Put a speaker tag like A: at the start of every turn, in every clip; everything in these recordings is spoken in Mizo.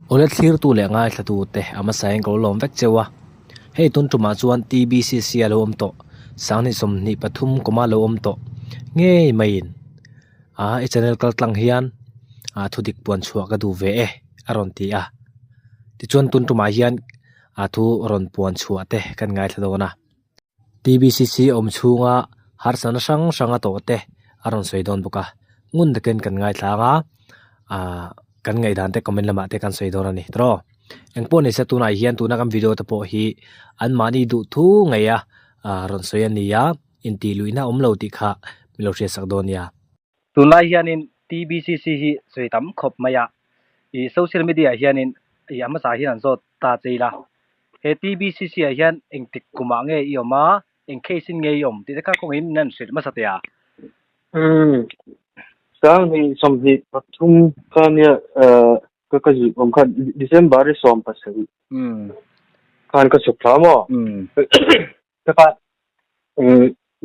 A: Awle thlirtu leh ngaithlatu te a hmasain ka lo lawm vek cheu a, hei tun tumah chuan TBCC a lo awm tawh, sanghnih 23 kuma lo awm tawh ngei maiin a i channel kal tlang hian a thudik puan chhuah ka duh ve e a rawn ti a, tichuan tun tumah hian a thu rawn puan chhuah te kan ngaithla dawn a. TBCC awm chhunga harsatna hrang hrang a tawh te a rawn sawi dawn bawk a, ngun takin kan ngaithla ang a, ahh kan ngaihdan te comment lamah te kan sawi dawn a ni tawh. Engpawh ni se tunah hian tuna kan video te pawh hi anmahni duh thu ngei a ahh rawn sawi a ni a, intih luihna awm lo tih kha min lo hriatsak dawn nia. Tunlai hianin TBCC hi sawi tam khawp mai a, ih social media ah hianin ih a hmasa hian an zawt ta che ila. He TBCC ah hian engtik kumah nge i awm a, eng case in nge i awm tih te kha kawngin min han hrilh hmasa teh a.
B: Umm, 2023 kha nia ka ka zuk awm kha December i 17 khan ka chhuk thla maw? Ka kha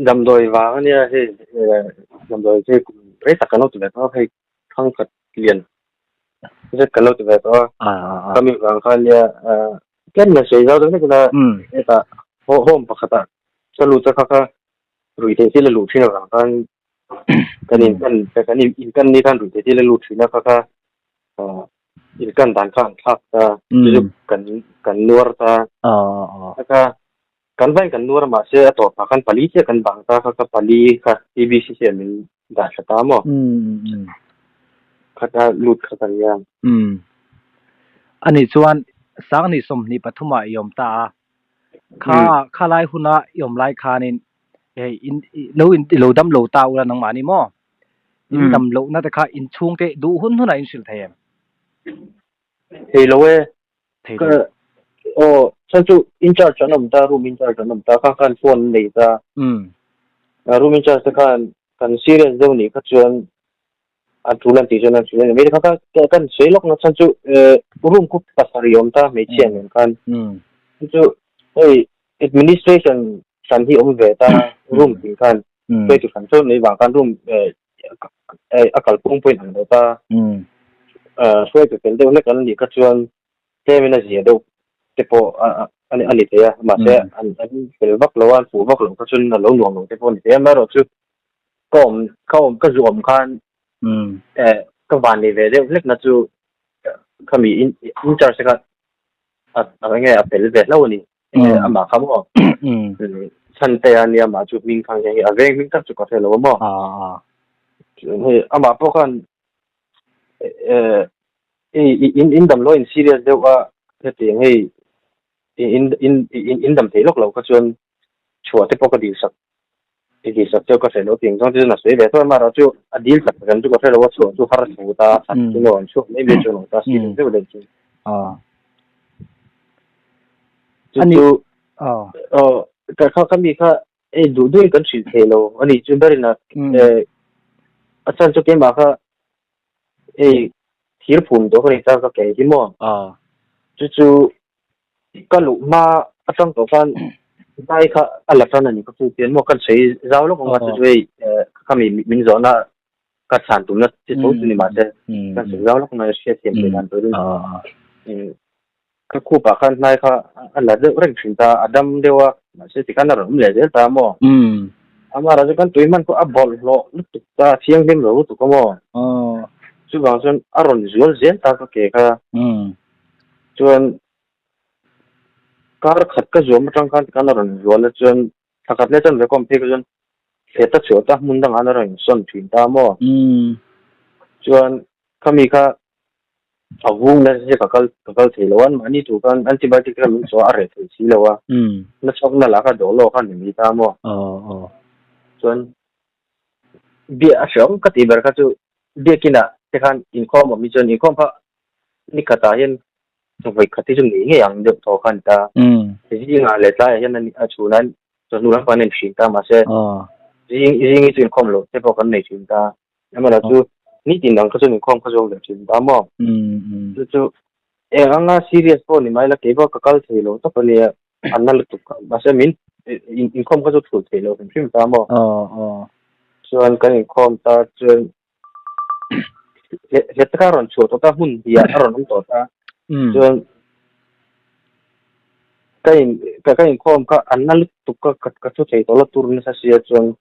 B: damdawi vang ania hei damdawi hei kum rei tak kan lo ti ve tawh a hei thangkhat lian zet kan lo ti ve tawh a khami vang khan nia tlem la sawi zau deuh hlek ila hetah home pakhatah ka lut a kha kha ruih theih thil a luh thin avang khan kan in kan kan in kan ni khan ruih theih thil a lut thin a kha kha in kan dan kha an thlak ta chu kan kan nuar ta a kha kan vain kan nuar mahse a tawpah khan pali chiah kan bang ta kha kha pali kha TBC hian min dah tha ta maw khata lut kha kan nia.
A: Ani chuan 2023 ah i awm ta a, kha kha lai huna i awm lai khanin hei in lo in lo dam lo ta ula nangmah ni maw? In dam lohna te kha in chhungte duh hun hunah in hrilh thei em?
B: Thei lo e. Thei lo. Aw, chhan chu in charge an awm ta, room in charge an awm ta, kha khan phone an nei ta. Room in charge te khan kan serious deuh nih kha chuan an tul an tih chuan an hrilh a ni. Mai kha kha kan sawi lawk na chhan chu room khu pasarih awm ta hmeichhia nen khan. Chu chu hei administration hran hi awm ve ta room tin khan hruaitu hran chu nei vang khan room a kalphung pawhin an lo ta. Hruaitu fel deuh hlek an nih kha chuan tlemin a zia deuh te pawh a ni thei a, mahse an fel vak lo a, an fuh vak lo kha chuan a lo nuam lo te pawh a ni thei a, amaherawh chu ka awm ka awm ka zu awm khan ka van nei ve deuh hlek na chu khami in charge te kha a enge a fel ve hlauh a ni amah kha maw chhan te a nia amah chu hming khang hian a veng hming tak chu ka hre lo a maw hei amah pawh khan in in dam lo in serious deuh a hetiang hei in in in dam thei lawk lo kha chuan chhuah te pawh ka dil sak i dil sak chu ka hre lo tiang zawng te chuan a sawi ve tawh a amaherawh chu a dil sak reng chu ka hre lo a chhuah chu har thu ta sak chu maw an chhuak mai mai chu an awm ta serious deuh deuh chu chu chu aw ka kha ka mi kha ei duh duhin kan hrilh thei lo a nih chu berin a a chhan chu keimah kha ei thir phum tawh ka ni ta ka ke hi maw chu chu ka luh hma atang tawh khan zai kha a la tan a ni ka pu pian maw kan sawi zau lawk ang a chu chu hei khami min zawhna ka chhan tumna chi tho chu ni mahse kan sawi zau lawk mai a hriatthiam theih dan turin ka khupah khan hnai kha a la deuh reng thin ta a dam deuh a mahse tikhan a rawn awm leh zel ta maw amaherawhchu chu kan tui hman pawh a bawlhhlawh lutuk ta a thianghlim lo lutuk a maw chuvang chuan a rawn zual zel ta ka ke kha chuan kar khat ka zuam atang khan tikhan a rawn zual a chuan thla khat leh chuan record phei kha chuan hlet a chhuah ta hmun dangah an rawn insawn thin ta maw chuan khami kha a vung nasa hi ka kal ka kal thei lo a mahni tur khan antibiotic kha min chhuah a reh thei si lo a na chhawk na lah kha dawh lawk kha ni mai ta maw chuan biak a hreawm ka tih ber kha chu biakinah te khan inkhawm awm hi chuan inkhawm kha ni khatah hian vawi khat hi chu ngei ngei ang deuh thaw kha a ni ta. Zingah leh tlaiah hian a chhunah chawhnu lam pawh an en thin ta mahse zing zing hi chu inkhawm loh te pawh kan nei thin ta. Amaherawhchu chu nitin dang kha chuan inkhawm kha zawng leh thin ta maw. Chu chu eng anga serious pawh ni mai la keipawh ka kal thei lo tawp a nia an na lutuk kha mahse min inkhawm kha chu thulh thei lo hrim hrim ta maw. Chuan kan inkhawm ta chuan hlet kha a rawn chhuah tawh ta hmun hniah a rawn awm tawh ta. Chuan ka in ka ka inkhawm kha an na lutuk ka ka thu thei tawh lo tur nasa sia chuan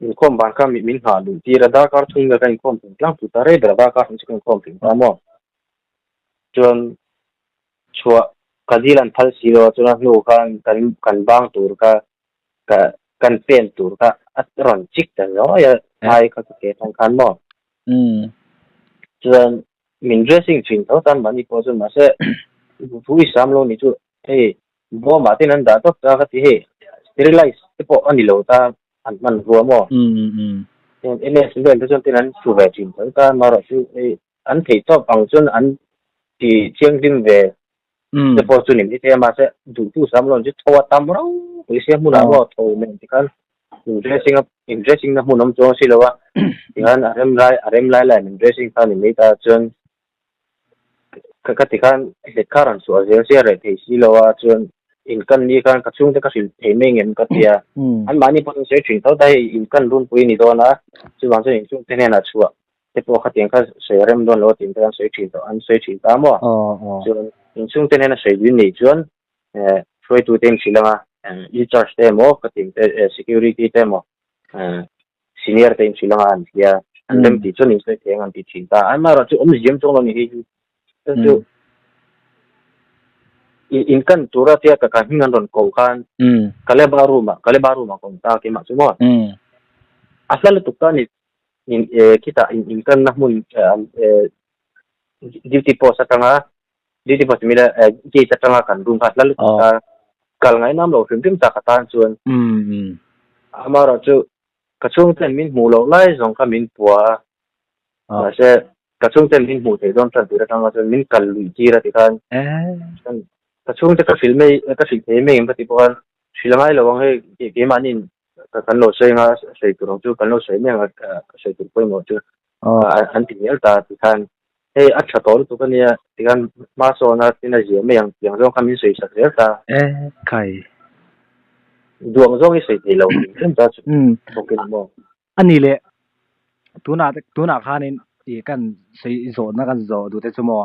B: inkhawm ban kha min nghah luh tir a darkar thum vel ka inkhawm thei tlangpui ta rei ber a darkar thum chu ka inkhawm thei ta maw. Chuan chhuah ka dil an phal si lo a chuan a hnu khan kan kan bang tur kha ka kan pen tur kha a rawn chik ta zuai a ai kha ka ke atang khan maw. Chuan min dressing thin tho tan mahni pawh chuan mahse thu i sam lo ni chu hei bawmah ten an dah tawp ta ka ti hei sterilize te pawh a ni lo ta an hman rua maw. MS vel te chuan ten an hru ve thin tho ta amaherawhchu hei an theih tawp ang chuan an ti thianghlim ve te pawh chu ni mai thei a mahse duhtu sam lo chu tho a tam rau pui sia hmunah maw tho nen tikhan in dressing a in dressing na hmun awm chuang si lo a tikhan a rem lai a rem lai lai in dressing kha ni mai ta chuan ka ka tikhan hlet kha rawn chhuah zel sia reh thei si lo a chuan in kan ni khan ka chhungte ka hrilh thei mai ngem ka tia an mahni pawh chu sawi thin tho ta hei in kan runpui ni dawn a chuvang chuan in chhungte hnenah chhuah te pawh khatiang kha sawi rem dawn lo a tih te an sawi thin tawh an sawi thin ta maw chuan inchhungte hnena sawi dun nei chuan eh hruaitu te in hrilh anga in charge te emaw ka tih te eh security te emaw eh senior te in hrilh anga an hria an rem tih chuan in sawi thei ang an ti thin ta amaherawh chu awmziam chuang lo ni hei hi chu chu in kan tura tia ka ka hming an rawn ko khan Kaleba room ah Kaleba room ah ka awm ta keimah chu maw a hla lutuk ta ni in eh khitah in inkanna hmun eh duty post atanga duty post mila eh gate atanga kan room kha hla lutuk a kal ngai nam lo hrim hrim tak atan chuan amaherawh chu ka chhungten min hmuh loh lai zawng kha min pua a mahse ka chhungten min hmuh theih dawn tan tir atanga chuan min kal luih tir a tikhan ka chhungte ka hrilh mai ka hrilh thei mai em ka tih pawh khan hrilh angai lo ang hei keimahni kan lo sawi anga sawi tur ang chu kan lo sawi mai anga sawi tur pawimawh chu an ti hmel ta tikhan hei a tha tawh lutuk ania tikhan hma sawn a tin a zia mai ang tih ang zawng kha min sawi sak zel ta.
A: E kai.
B: Duang zawng i sawi thei lo tih hrim ta chu bawk in maw.
A: Ani leh tunah tunah khanin i kan sawi zawhna kan zawh duh te chu maw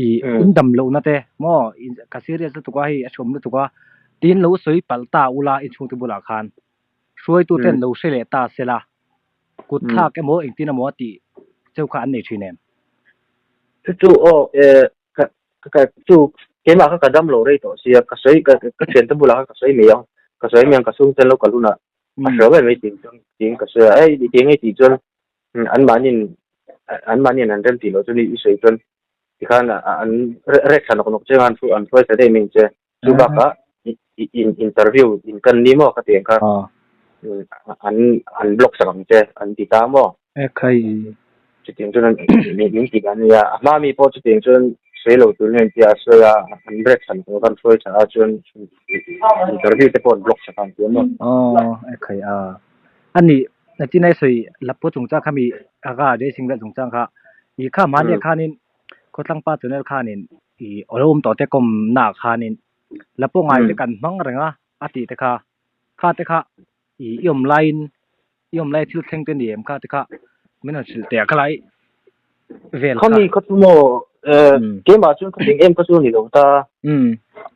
A: i in dam lohna te maw ka serious lutuk a hei a hreawm lutuk a tin lo sawi palh ta ula i chhungte bulah khan hruaitu ten lo hre leh ta sela kut thlak emaw engtin emaw a tih cheu kha an nei thin em?
B: Chu chu aw ka ka chu keimah kha ka dam lo rei tawh sia ka sawi ka ka thiante bulah khan ka sawi mai ang ka sawi mai ang ka chhungten lo kal hunah a hre mai mai tih chuan tiin ka sawi a hei ti ngei tih chuan an mahniin an mahniin an rem tih loh chuan i sawi chuan tikhan an rek thla nawk nawk che an an hruai thla daih mai ang che chu bakah in interview in kan ni maw ka tih ang kha an an block sak ang che an ti ta maw chutiang chuan min ti dan a nia a hma mi pawh chutiang chuan sawi lo tur hian tia a sawi a an rek thla nawk nawk a an hruai thla a chuan interview te pawh an block sak ang tih a maw
A: aw e khai a ani Natin ai sawi Lapua chungchang kha mi aga racing vel chungchang kha i kha mahni khanin khawthlang pa channel khanin i alo awm tawh te kawm na khanin Lapua ngai te kan hmang reng a a tih te kha kha te kha i i awm laiin i awm lai thil thleng te ni em kha te kha min han hrilh teh a khalai vel kha.
B: Khami kha chu maw keimah chuan ka tling em kha chu a ni lo ta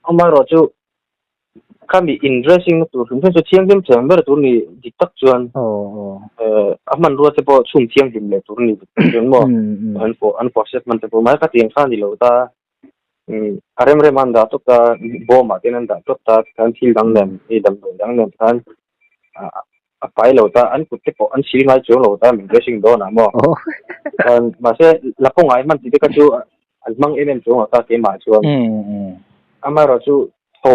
B: amaherawh chu Khami in dressing na tur hrim hrim chu thianghlim thiam ber tur ni dik tak chuan a hmanrua te pawh chhum thianghlim leh tur ni dik tak chuan maw an pawh an pawh set hman te pawh mai khatiang kha ni lo ta a rem rem an dah tawp ta bawm ah ten an dah tawp ta tikhan thil dang nen hei damdawi dang nen khan a fai lo ta an kut te pawh an sil ngai chuang lo ta min dressing dawn ah maw mahse la khawngaih hman tih te kha chu an hmang em em chuang lo ta keimah chuan amaherawh chu tho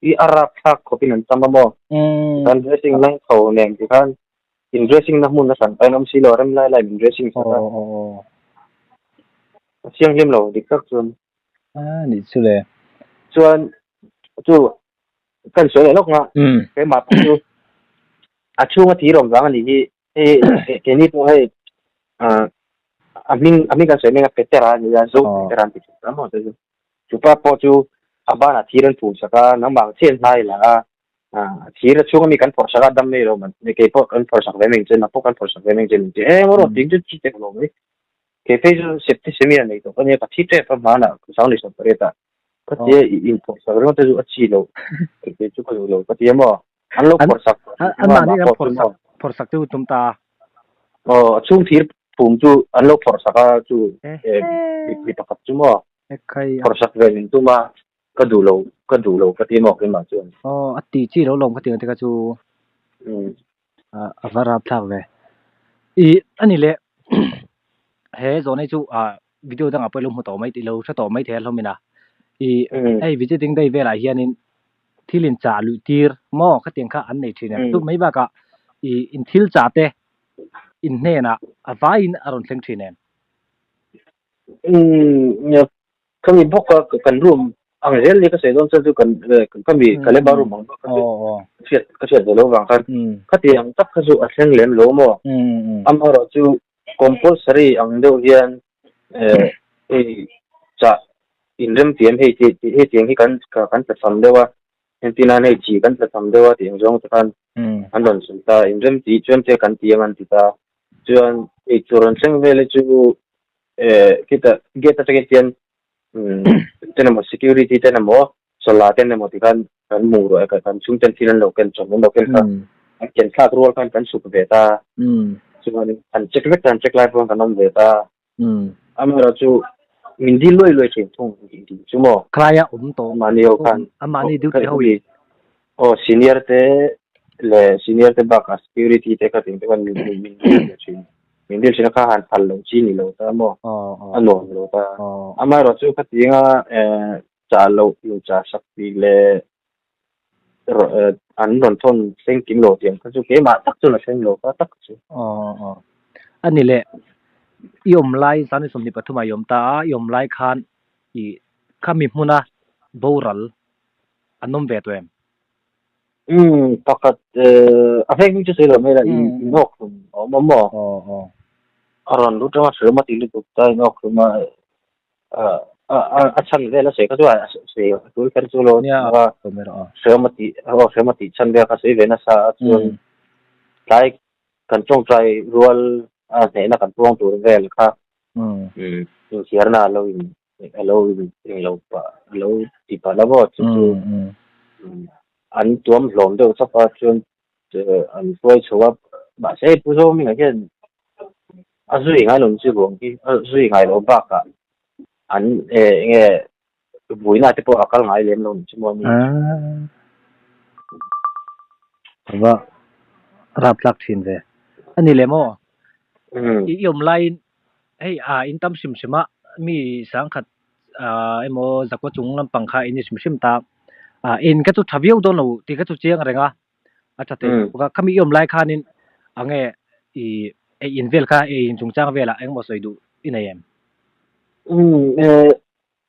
B: i a rap thlak khawpin an tam a maw kan dressing lai tho nen ti khan in dressing na hmun a hran pain awm si lo rem lai lai min dressing sak a a thianghlim lo dik tak chuan
A: a ni chu le
B: chuan chu kan sawi leh lawk nga keimah pawh chu a chhunga thir awm vang a nih hi hei keini pawh hei a hming a hming kan sawi mek a Petera a ni a Zo Petera an ti thin a maw chu chupa pawh chu a banah thir an phum sak a nangmah ang chiah in hnai la a thir a chhunga mi kan phawrh sak a dam mai lo man kei pawh kan phawrh sak ve mai ang che nang pawh kan phawrh sak ve mai ang che min ti em rawh tih chu chi tek lo mai. Kei phei chu septicemia nei tawh ka nia, ka thi tep a hmanah 2018 ah ka tia i inphawrh sak ringawt te chu a chi lo, kei phei chu ka duh lo ka ti a maw? An lo phawrh sak
A: an mahni an phawrh sak phawrh sak chu tum ta.
B: Aw, a chhung thir phum chu an lo phawrh sak a chu mi pakhat chu maw? Phawrh sak ve min tum a, ka duh lo, ka duh lo ka ti a maw keimah chuan.
A: Aw, a ti chi lo lawm ka ti ang te kha chu. A va rap thlak ve. I ani le he zawhna hi chu ah video dangah pawh i lo hmu tawh mai tih lo hre tawh mai thei a hlawm in a. I hei visiting day velah hianin thil in chah luih tir maw khatiang kha an nei thin em. Chu mai bakah i in thil chah te in hnenah a vaiin a rawn thleng thin em.
B: Khami bawk a kan room ang zel ni ka sawi dawn chuan chu kan khami Kaleba room ang bawk kha chu hriat ka hriat ve lo vang khan khati ang tak kha chu a thleng lem lo maw amaherawh chu compulsory ang deuh hian hei chah inremtiam hei hei tiang hi kan kan tla cham deuh a entir nan hei chi kan tla cham deuh a tih ang zawng te khan an rawn sawi ta inremti chuan te kan ti ang an ti ta chuan hei tur an thleng vel hi chu Khitah gate atangin hian ten emaw security ten emaw chawlh ten emaw tikhan kan hmuh ruah a kan chhungten thil an lo ken chawm an lo ken kha an ken thlak rual khan kan chhuk ve ta chuan an check vek ta an check lai pawh kan awm ve ta amaherawh chu min dil luai luai thin thung tih chu maw
A: Khlaia awm tawh
B: mahni ho khan
A: amahni duty ho in
B: aw senior te leh senior te bakah security te kha ting te khan min min dil ve thin. Min dil thin a kha han phal lo chi ni lo ta maw? A nuam lo ta. Amaherawh chu khatianga chah loh in chah sak tih leh an rawn thawn thleng kim lo tih ang kha chu keimah tak chuan a thleng lo ta tak chu.
A: A ni leh, i awm lai 2023 ah i awm ta a, i awm lai khan i khami hmuna boral an awm ve tawh em?
B: Umm pakhat a veng hming chu sawi lo mai la in awk hlum a awm a maw? A rawn lut reng a hrilh a ti lutuk ta in awk hlum a a chhan vel a sawi kha chu a sawi a tul kher chu lo a hrilh a tih aw hrilh a tih chhan vel kha sawi ve nasa a chuan tlai kan tawngtai rual a hnehna kan puang tur vel kha inchhiarna a lo in a lo eng lo pah a lo ti pah lo aw chu chu an tuam hlawm deuh chawp a chuan an hruai chho a mahse hei pu Zohminga hian a zui ngai lo chu ruang hi a zui ngai lo bakah an eng nge vuina te pawh a kal ngai lem lo ni chu maw ni.
A: Va rap tlak thin ve a ni lem aw i awm laiin Hei ah in tam hrim hrim a, mi sangkhat ah emaw zakua chung lampang kha in ni hrim hrim ta. Ah in kha chu tha viau dawn lo tih kha chu chiang reng a, a tha thei bawk a. Khami i awm lai khanin a nge i ei in vel kha ei in chungchang velah engemaw sawi duh i nei em?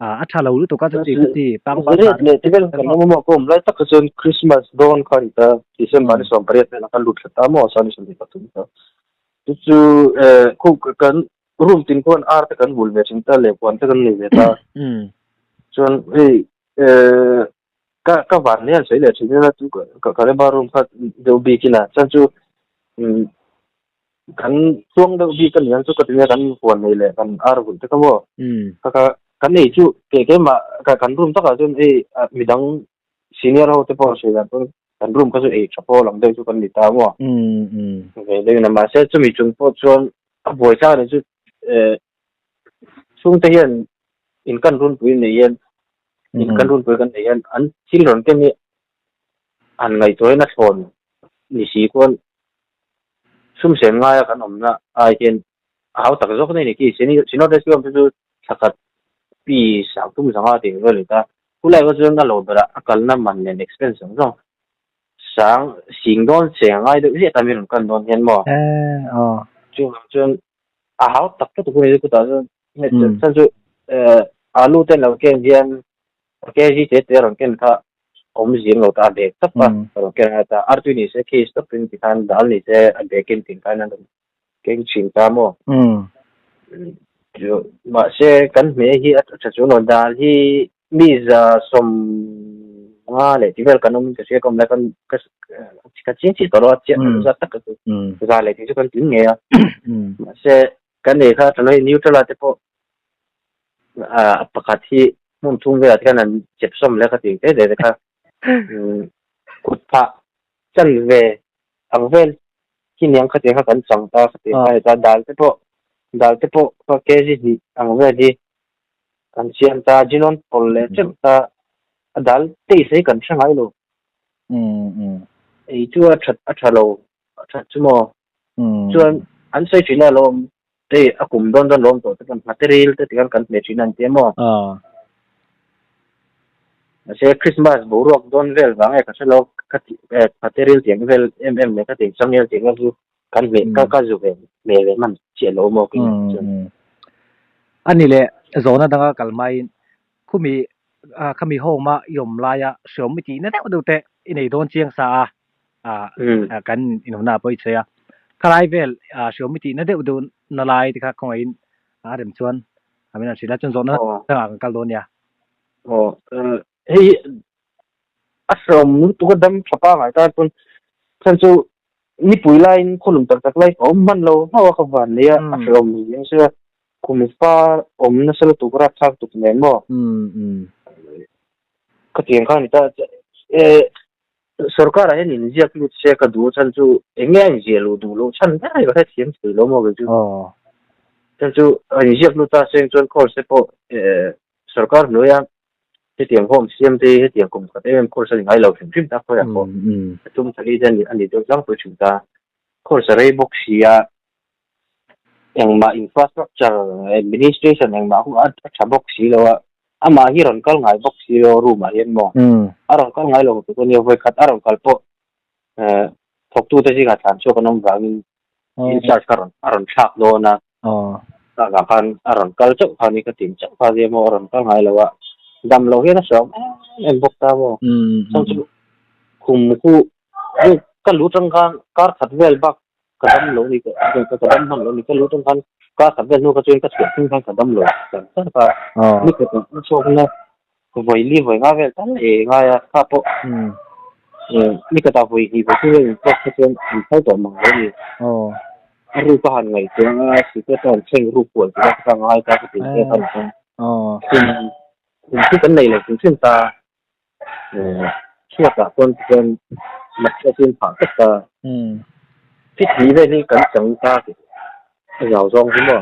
A: Ah a tha lo lutuk a chuti chuti pangpar
B: Zariat leh ti vel kan awm a maw ka awm lai tak kha chuan Christmas dawn kha a ni ta December ni 18 velah khan lut thla ta maw 2023 kha. Chu chu khu kan room tin khuan ar te kan hul ve thin ta leh huan te kan nei ve ta. Chuan hei ka ka van nia an sawi leh thin ila chu ka ka rema room kha deuh bik in a chuan chu kan chuang deuh bik a ni ang chu ka ti nia kan huan nei leh kan ar hul te kha maw ka ka kan ei chu ke keimah ka kan room takah chuan hei midang senior ho te pawh sawi dan pawn kan room kha chu ei tha pawh lang deuh chu kan ni ta maw ve deuh in a mahse chumi chung pawh chuan a buai thlak ni chu chhungte hian in kan runpui nei hian in kan runpui kan nei hian an thil rawn ken hi an ngaihtuahin a thlawn ni si khuan sum sen ngaia kan awmna ai hian a hau tak zawk nei ni khi Synod Rescue Home te chu thla khat pi sang tum zanga tih vel a ni ta. Khulai kha chuan a lo berah a kalna man nen expense zawng zawng sang sing dawn cheng a ngai deuh ziah ta mi rawn kan dawn hian maw. Chuvang chuan a hau tak tak tur a ni chutah chuan chhan chu alu te an lo ken hian kg te te a rawn ken kha awm zing lo ta a bag tawp a a rawn ken a ta artui ni se case tawp in tikhan dal ni se a bag in tikhan an rawn keng thin ta maw chu mahse kan hme hi a tha chu lo dal hi mi za sawm nga leh ti vel kan awm in ka hria ka awm lai kan ka ka chiang chiah tawh lo a chiah za tak ka chu za leh tih chu kan tling ngei a mahse. Kan ei kha tanoi neutral ah te pawh a pakhat hi hmun thum velah te khan an chep sawm leh ka tih te te kha kut phah chan ve ang vel khi niang kha tiang kha kan chang ta ka tih kha ta dal te pawh dal te pawh kha kg hnih ang vel hi kan siam ta jinon pawl leh teuh ta a dal taste hi kan hre ngai lo ei chu a that a tha lo a that chu maw chuan an sawi thin a lawm hei a kum dawn dawn lawm tawh te pawn nghate ril te tikhan kan hmeh thin a an ti a maw mahse Christmas boruak dawn vel vang e ka hre lo ka ti nghate ril tiang vel em em leh ka ti changel tiang vel chu kan hmeh ka ka zu ve hmeh ve hman chiah lo maw kei chuan.
A: Ani leh zawhna danga kal maiin khumi khami home a i awm laia hreawm i tihna deuh deuh te i nei dawn chiang sa a. a kan inawmna pawh i sawi a khalai vel hriawm i tihna deuh deuh na lai te kha khawngaihin a rem chuan a min han hrilh a chuan zawhna dangah kan kal dawn nia.
B: Aw hei a hriawm lutuk a dam tha pangai tan pawn chhan chu nipui laiin khawlum tak tak lai ka awm hman lo hauh a ka van nei a a hriawm hle sia kum fa awm nasa lutuk rapthlak tuk nen maw ka tiang kha a ni ta Sorkar ah hian inziak lut se ka duh chhan chu eng nge a inziah luh duh loh chhan ber hi ka hrethiam thei lo maw kei chu. Chhan chu a inziak lut ta seng chuan course te pawh sorkar hnuaia hetiang home siam te hi hetiang kum khat em em course a ni ngai lo hrim hrim ta khawiah pawh a tum thali te a ni deuh tlangpui thin ta. Course a rei bawk si a, engmah infrastructure administration engmah hu a tha bawk si lo a amah hi rawn kal ngai bawk si lo room ah hian maw a rawn kal ngai lo tuk ania vawi khat a rawn kal pawh thawktu te zingah thlan chhuak an awm vangin in charge kha a rawn thlak dawn a tah vang khan a rawn kal chauh kha ni ka tin chauh kha nia maw a rawn kal ngai lo a dam lo hian a hre awm em em bawk ta maw chuan chu khum khu ka lu tang khan kar khat vel bak ka dam lo ni ka ka dam hman lo ni ka lu tang khan ka khat vel hnu ka chuan ka chhuah thleng khan ka dam lo char char ka ni ka ka chhuak na vawi li vawi nga vel tal e ngai a kha pawh ni ka ta vawi hnih vawi thum vel in tawk kha chuan an phal tawh mang lo ni a ru ka han ngaih chuan a sikret a han thleng ru kual chu ka ngai ta ka ti te khan chuan khum khum chu kan nei lo hrim hrim ta chhuatah chuan tichuan matcha chu in phah vek ta. Fit hnih vel hi kan chang ta tih a zau zawng hi maw.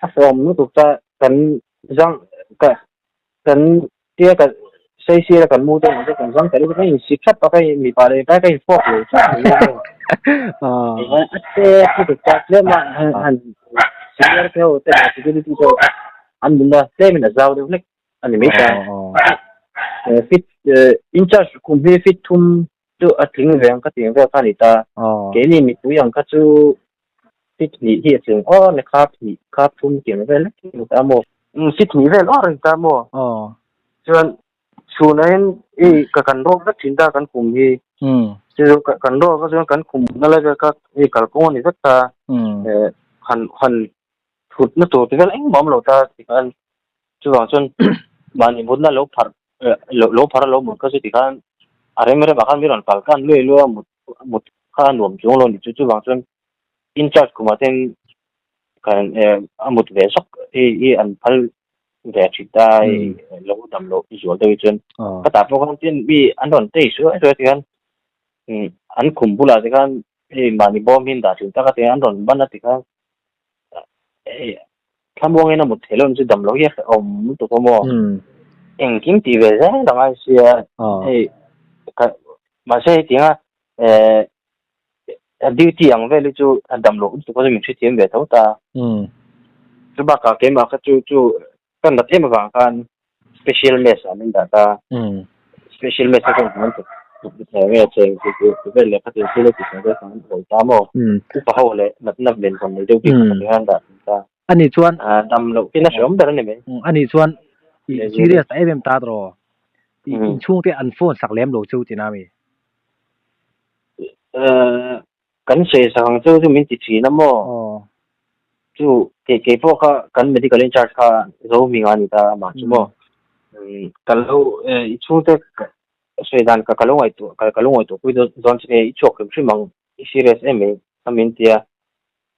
B: A sawm lutuk ta kan zang ka kan tia kan saisir a kan mu dawn ang te kan zang ta lutuk a insi thap a ka mipa leh mipa ka infawk lo chauh mai maw. A te lutuk ta tlem a han senior te ho te leh security te ho an nuna tlemin a zau deuh hlek. a ni mai ta. Fit in charge kum hi fit thum chu a tling ve ang ka tih ang vel kha a ni ta. Keini mipui ang kha chu fit hnih hi a tling aw le kha hnih kha thum tih ang vel lek hi a ni ta maw. Fit hnih vel awr a ni ta maw. Chuan chhunah hian i ka kan rawk vek thin ta kan kum hi. Chu kan rawk a chuan kan kum na lai vel kha i kalkawng a ni vek ta. Han han thutna tur te vel engmah awm lo ta tikhan chuvang chuan mahni mutna lo pharh lo pharh a lo mut kha chu tikhan a rem rem ah khan mi rawn kal khan luai luai a mut mut kha a nuam chuang lo a ni chu chuvang chuan in charge khumah te hian kan a mut ve zawk hi hi an phal ve thin ta lo dam loh zual deuh hi chuan ka tah pawh khan tin mi an rawn tei suai suai tikhan an khum bulah te khan hei mahni bawm hi an dah thin tak a ti an rawn ban a tikhan Thlamuangin a mut theih loh chu dam lo hi a hrehawm lutuk a maw? Engkim tih ve zel a ngai sia. Hei mahse hetianga duty ang vel hi chu a dam loh lutuk a chu min hrethiam ve tho ta. Chu bakah keimah kha chu chu ka nat em avang khan special mess ah min dah ta. Special mess a chuan kan nge cheng chu vel leh khatin thil a ti thei vel kan hawi ta maw. Upa ho leh natna ven rawn nei deuh bik kha ti hian dah thin ta.
A: Ani chuan
B: dam loh khi na hreawm ber a ni mai.
A: Ani chuan i serious ta em em ta tawh. I inchhung te an phone sak lem lo chu tina mi.
B: Kan sawi sak ang chu chu min ti thin a maw. Chu kei kei pawh kha kan medical in charge kha zo hming a ni ta amah chu maw. Ka lo i chhungte sawi dan ka lo ngaihtuah ka lo ngaihtuah pui dawn che nge i chhuak hrim hrim ang i serious em mai a min ti a.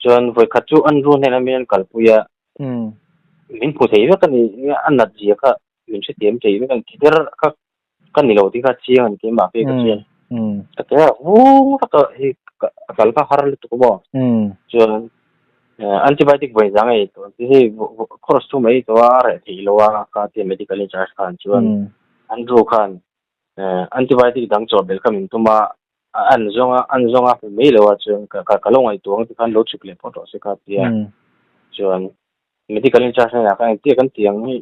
B: Chuan vawi khat chu an ru hnenah min an kalpui a. Min hmu thei vek a ni. A nat zia kha min hrethiam thei vek a ni. Tider kha ka ni lo tih kha chiang a ni keimah phei ka chuan. Ka ti a, vung vak a hei a kal kha har lutuk a maw. Chuan antibiotic vawi zang ei tawh ang chi hei course thum ei tawh a, a reh theih lo a ka ti a medical in charge khan chuan Andrew khan antibiotic dang chawh belh kha min tum a, an zawng a, an zawng a hmu mai lo a chuan ka ka lo ngaihtuah ang tikhan lo chhuk leh phawt rawh se ka ti a. Chuan medical in charge hnenah khan engtia kan tih ang hi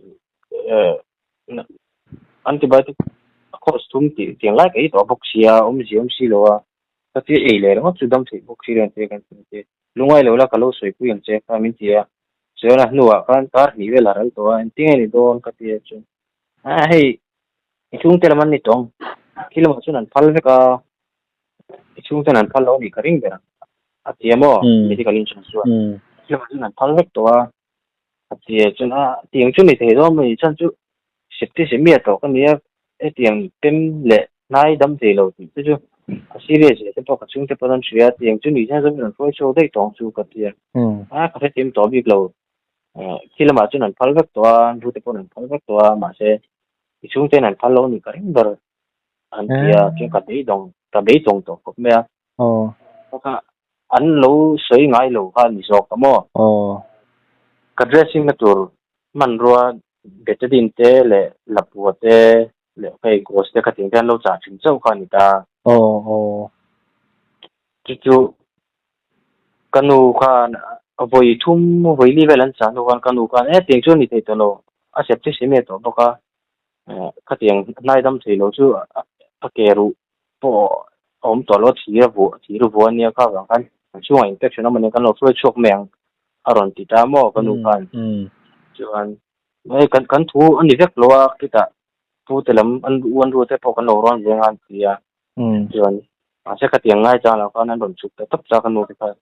B: antibiotic course thum tih tiang lai ka ei tawh bawk sia, awmzia awm si lo a, ka tia ei leh ringawt chu dam theih bawk si lo ang che kan ti a, lungai lo la ka lo sawi pui ang che kha min ti a, chuan a hnuah khan kar hnih vel a ral tawh a, engtin nge ni dawn ka ti a chuan a hei i chhungte lam an ni tawng, khi lamah chuan an phal vek a, i chhungten an phal lo a nih ka ring ber ang a ti a maw medical insurance chuan khi lamah chuan an phal vek tawh a. A ti a chuan a tiang chu ni thei dawn mai chuan chu septicemia tawh ka nia hetiang pem leh hnai dam thei lo tih te chu a serious leh te pawh ka chhungte pawn an hria tiang chu ni hian chuan rawn hruai chhuak daih tawng chu ka ti a a ka hrethiam tawh bik lo khi lamah chuan an phal vek tawh a an rute pawn an phal vek tawh a mahse i chhungten an phal lo a nih ka ring ber an ti a chuan ka beidawng ka beidawng tawh khawp mai a. Kha an lo sawi ngai lo kha ni zawk a maw? Ka dressing na tur hmanrua betadine te leh lapua te leh hei gauze te kha tiang te an lo chah thin chauh kha a ni ta. Chu chu ka nu khan vawi thum vawi li vel an chah hnu khan ka nu khan e tiang chu a ni thei tawh lo a septicemia tawh bawk a khatiang hnai dam thei lo chu a ke ruh pawh a awm tawh lo a thir a vuah thir a vuah ania kha vang khan an chhungah infection awm ania kan lo hruai chhuak mai ang a rawn ti ta maw ka nu khan chuan hei kan kan thu a ni vek lo a khitah pu te lam an u an ru te pawh kan lo rawn veng a an ti a chuan mahse khatiang ngai chang lo khan an rawn chhuk ta tawp ta ka nu te khan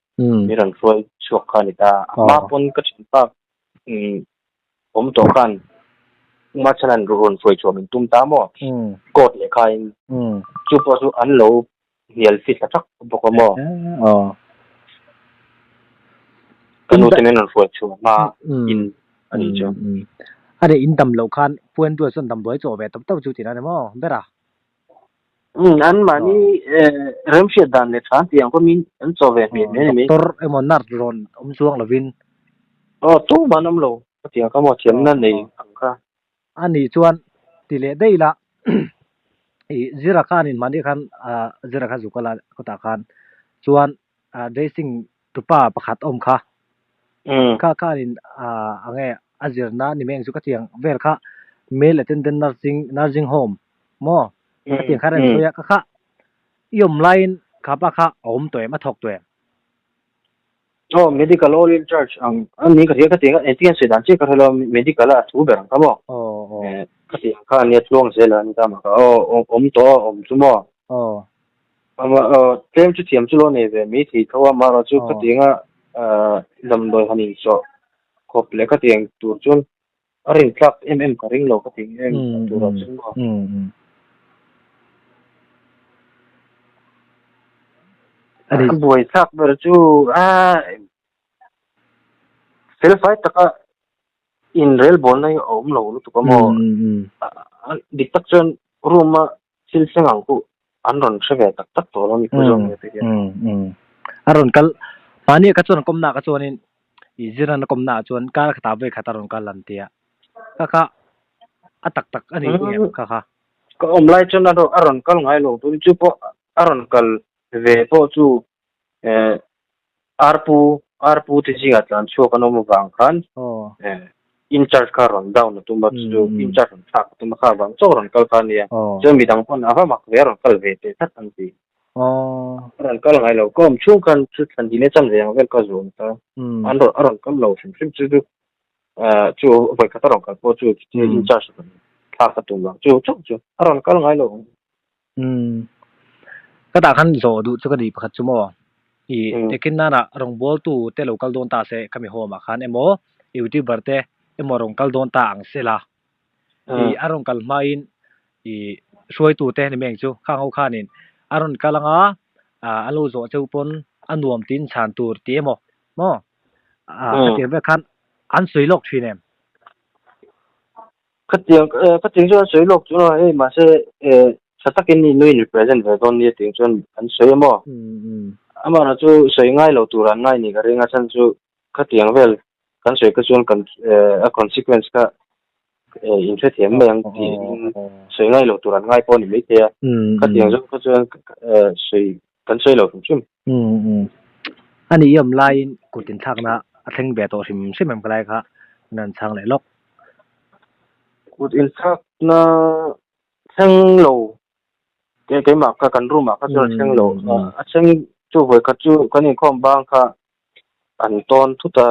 B: min rawn hruai chhuak kha a ni ta a hma pawn ka thianpa awm tawh khan Uma chhan rawn hruai chhuah min tum ta maw? Court leh khain chu pawh chu an lo hnial fit ta thak bawk a maw? Ka nu te min rawn hruai chhuah hma in a nih chu.
A: A nih in dam loh khan Puan Duai chuan damdawi chaw ve tawp tawp chu tih na ni maw ber a?
B: An mahni remhriat dan leh tha an tih ang pawhin an chaw ve hmel mai a ni mai.
A: Doctor emaw nurse rawn awm chuang lovin.
B: Aw tumah an awm lo ka tih ang kha maw thiamna nei ang kha.
A: A nih chuan ti leh daih ila i Zira khan in mahni khan Zira kha zuk a la kawtah khan chuan dressing tupa pakhat awm kha kha khanin enge a zirna ni mai ang chu ka tiang vel kha male attendant nursing nursing home maw ka tiang kha a rawn sawi a ka kha i awm laiin kha pa kha a awm tawh em a thawk tawh em?
B: Aw medical all in charge ang a ni ka hria ka tiang a engtin an sawi dan chiah ka hre lo a medical a a thu ber ang kha maw ka tiang kha ania tluang zel a ni ta mah kha aw awm tawh a awm chu maw. Tlem chu thiam chu lo nei ve mai thei tho a, amaherawh chu khatianga damdawi han insawh khawp leh khatiang tur chuan a rintlak em em ka ring lo khatiang em turah chuan maw. A buaithlak ber chu a felfai taka inrelbawlna hi a awm lo lutuk a maw. Dik tak chuan room a Thil thleng ang chu an rawn hre ve tak tak tawh lo mipui zawng nge te hian.
A: A rawn kal mahni ka chuan kawmna ka chuanin i zirna kawmna ah chuan kar khatah vawi khat a rawn kal an tia kha kha a tak tak a ni em kha kha.
B: Ka awm lai chuan a rawn kal ngai lo tun chu pawh a rawn kal ve pawh chu Arpu Arpu te zingah tlan chhuak an awm avang khan in charge kha rawn down a tum a chu chu in charge rawn thlak a tum a kha avang chauh rawn kal kha a nia chuan midang pawn a va mak ve a rawn kal ve teh tlat an ti a rawn kal ngai lo ka awm chhung khan chu thlan hine chan ve ang vel ka zuam ta an rawn a rawn kal lo hrim hrim chu chu chu vawi khat a rawn kal pawh chu in charge rawn thlak a tum vang chu chauh chu a rawn kal ngai lo.
A: Ka tah khan zawh duh chu ka ni pakhat chu maw? I tekin nana rawngbawltu te lo kal dawn ta se khami home ah khan emaw youtuber te emaw rawn kal dawn ta ang se la. I a rawn kal hmain i hruaitu te ni mai ang chu khang ho khanin a rawn kal anga a lo zawh cheu pawn a nuam tin chhan tur tih emaw. Maw? A khatiang vel khan an sawi lawk thin em?
B: Khatiang khatiang chuan an sawi lawk chu a hei mahse tha takin i nuin represent ve dawn nia tiang chuan an sawi a maw? Amaherawh chu sawi ngai lo tur an ngai ni ka ring a chhan chu khatiang vel kan sawi kha chuan kan a consequence kha in hrethiam mai ang tih sawi ngai lo tur an ngai pawh a ni maithei a khatiang zawng kha chuan sawi kan sawi lo hrim hrim.
A: A nih i awm laiin kut inthlakna a thleng ve tawh hrim hrim em ka lai kha min rawn chhang leh lawk.
B: Kut inthlakna thleng lo keimah kha kan room ah kha chuan a thleng lo a thleng chu vawikhat chu kan inkhawm bang kha an tawn thut a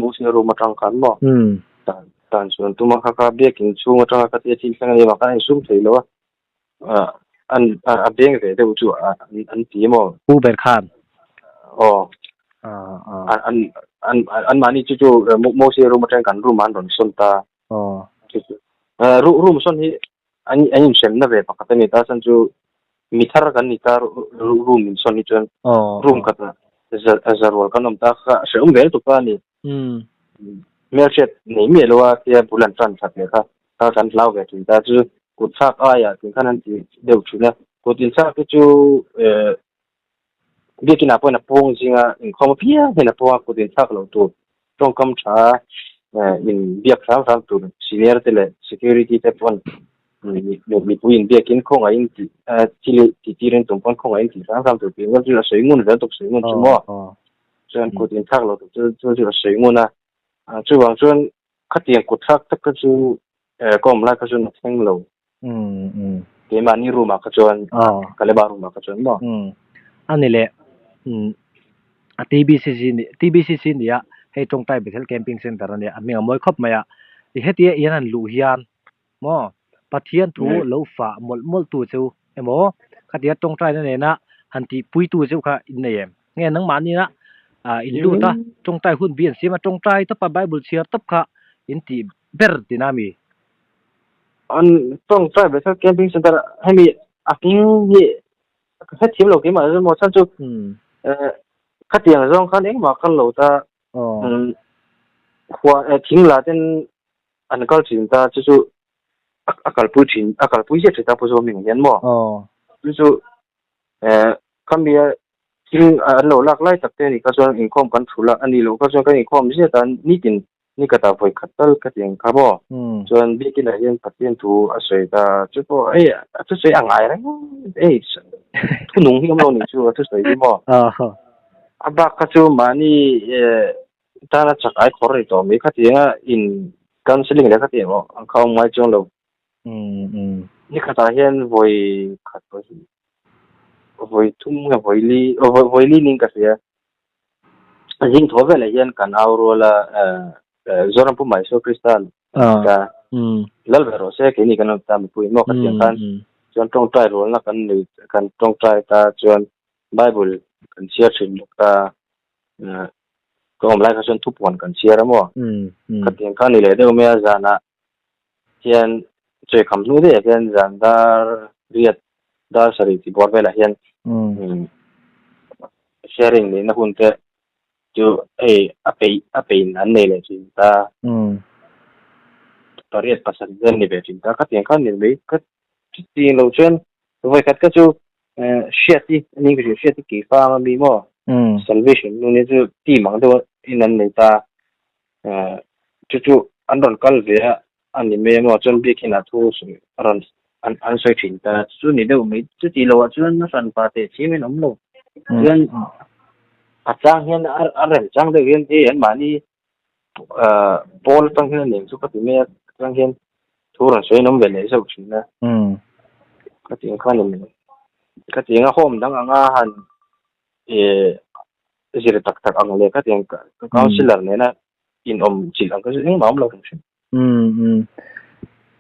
B: Muslim room atang khan maw tan chuan tuma kha kha biakin chhung atanga kha tia thil thleng a ni vang khan a insum thei lo a an a beng ve deuh chu an ti maw
A: Pu ber khan
B: aw an an an mahni chu chu Muslim room atang kan room ah an rawn sawn ta room sawn hi an an inhremna ve pakhat a ni ta chuan chu mi thar kan ni ta room in sawn hi chuan room khatah zarual kan awm ta kha hrehawm vel tuk a ni hmelhriat nei miah lo a tia bul an tan that leh kha kha kan hlau ve thin ta chu kut thlak aiah tih khan an ti deuh thin a kut inthlak te chu Biakin ah pawhin a pawng zinga inkhawm apiang hian a pawng a kut inthlak loh tur tawngkam tha in biak hram hram tur senior te leh security te pawn mipui in biakin khawngaihin tih thil tih tirin tum pawn khawngaihin tih hram hram tur tih chu a sawi ngun vel tawp sawi ngun chu maw chuan kut inthlak loh tur chu chu a sawi ngun a chuvang chuan khatiang kut thlak tak kha chu ka awm lai kha chuan a thleng lo. Keimahni room ah kha chuan Kaleba room ah kha chuan maw?
A: A ni leh a TBCC ni TBCC nia hei Tawngtai Bethel Camping Center a nia a hming a mawi khawp mai a i hetia i han luh hian maw Pathian thu lo fah mawlh mawlh tu chu emaw khatia tawngtaina nena han tihpui tu chu kha in nei em? Nge nangmahni a in lut a tawngtai hun bi an siam a tawngtai tawp a Bible chhiar tawp kha in tih ber tina mi?
B: An tawngtai Bethel Camping Center hemi a hming hi ka hrethiam lo keimah chu maw chhan chu khatiang zawng khan engmah kal lo ta khua thing la ten an kal thin ta chu chu a kalpui thin a kalpui ziah thin ta pu Zawming hian maw chu chu Khami a thing an lo lak lai tak te a nih kha chuan inkhawm kan thulh a, a nih loh kha chuan kan inkhawm ziat a, nitin ni khatah vawi khat tal ka ti ang kha maw? Chuan biakinah hian Pathian thu a sawi ta, chu pawh hei a thusawi a ngai reng hei thunung hi awm lo nih chu a thusawi hi maw? A bak kha chu mahni tana chak ai khawr rih tawh mai khatianga in counselling leh khatiang ang kha awm ngai chuang lo. Ni khatah hian vawi khat vawi thum nge vawi li vawi li ning ka hria. Zing thaw velah hian kan au rual a Zoram Pu Maisur Krista ta lal ve rawh se keini kan awm ta mipui maw ka tiang khan chuan tawngtai rualna kan nei kan tawngtai ta chuan Bible kan chhiar thin bawk ta ka awm lai kha chuan thupuan kan chhiar a maw ka tiang khan ni leh deuh mai a zanah hian chawikham hnu daih ah hian zan dar riat dar sarih tih bawr velah hian sharing neihna hun te chu hei a peih a peih an nei leh thin ta pariat pasarih vel ni ve thin ta khatiang khan ni mai ka chutiang lo chuan vawikhat kha chu hriati a ni ka hria hriati keifang a mi maw salvation nu nia chu team ang deuh in an nei ta Chu chu an rawn kal ve a, a ni mai emaw chuan biakin ah thu sawi a rawn an an sawi thin ta. Chu ni deuh mai, chuti lo ah chuan a hran pa teh chiam in awm lo. Chuan a chang hian a rem chang deuh hian hei an mahni pawl atang hian a neng chu ka ti mai a, chang hian thu rawn sawi an awm ve leh zauh thin a. Ka ti ang khan a ni mai. Ka ti ang a home dang anga han zir tak tak ang leh khatiang councillor nena in awm chilh ang kha chu engmah awm lo hrim hrim.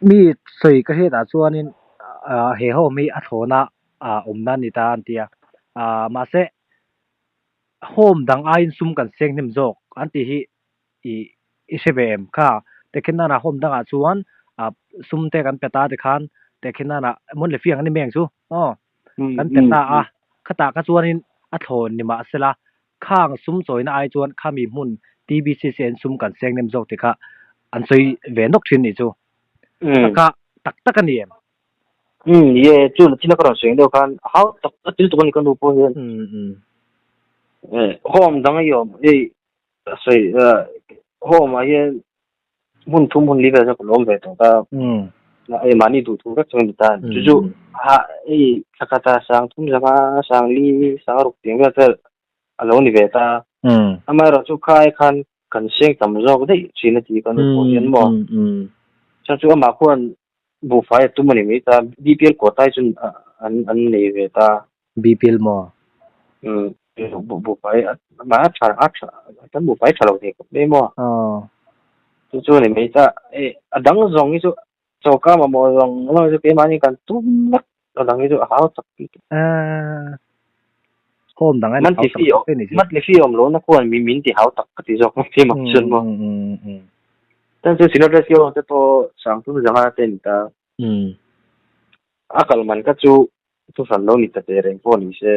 A: Mi sawi ka hriat ah chuanin he home hi a thlawna awm na ni ta an ti a, mahse home dang aiin sum kan seng hnem zawk an tih hi i hre ve em kha tehkhin nana home dangah chuan sum te kan pe ta tikhan tehkhin nana mawn le fiang an ni mai ang chu aw. Kan pe ta a, khatah kha chuanin a thlawn ni mahsela Khang sum chawina ai chuan khami hmun TBCC an sum kan seng nem zawk tih kha an sawi ve nawk thin nih chu. Kha tak tak a ni em?
B: Ni e, chu thil a ka rawn sawi ang deuh khan hau tak a til tuk a ni ka nu pawh hian. Home dang a i awm hei sawi home ah hian hmun thum hmun li vel chu ka lawm ve tawh ta. Hei mahni duh thu vek chu a ni ta. Chu chu hei thla khat a sang thum zanga sang li sang ruk tih ang vel vel a lo ni ve ta. Amaherawhchu chu khai khan kan seng tam zawk daih thin a ti ka nu pawh hian maw. Chuan chu amah khuan buhfai a tum a ni mai ta. BPL quota hi chuan an nei ve ta.
A: BPL maw?
B: Buhfai amah a tha a tha kan buhfai tha lo thei khawp mai maw. Chu chu a ni mai ta. A dang zawng hi chu choka mamawh zawng zawng hi chu keimahni kan tum vek a dang hi chu a hau tak bik.
A: Home dang
B: a hau tak bik ni chu. Monthly fee awm lohna khuan min ti hau tak ka ti zawk mai mak chuan maw. Chuan chu Synod Rescue te pawh Sangthum zanga te a ni ta. A kal man kha chu thuhran lo ni ta teh reng pawh ni se.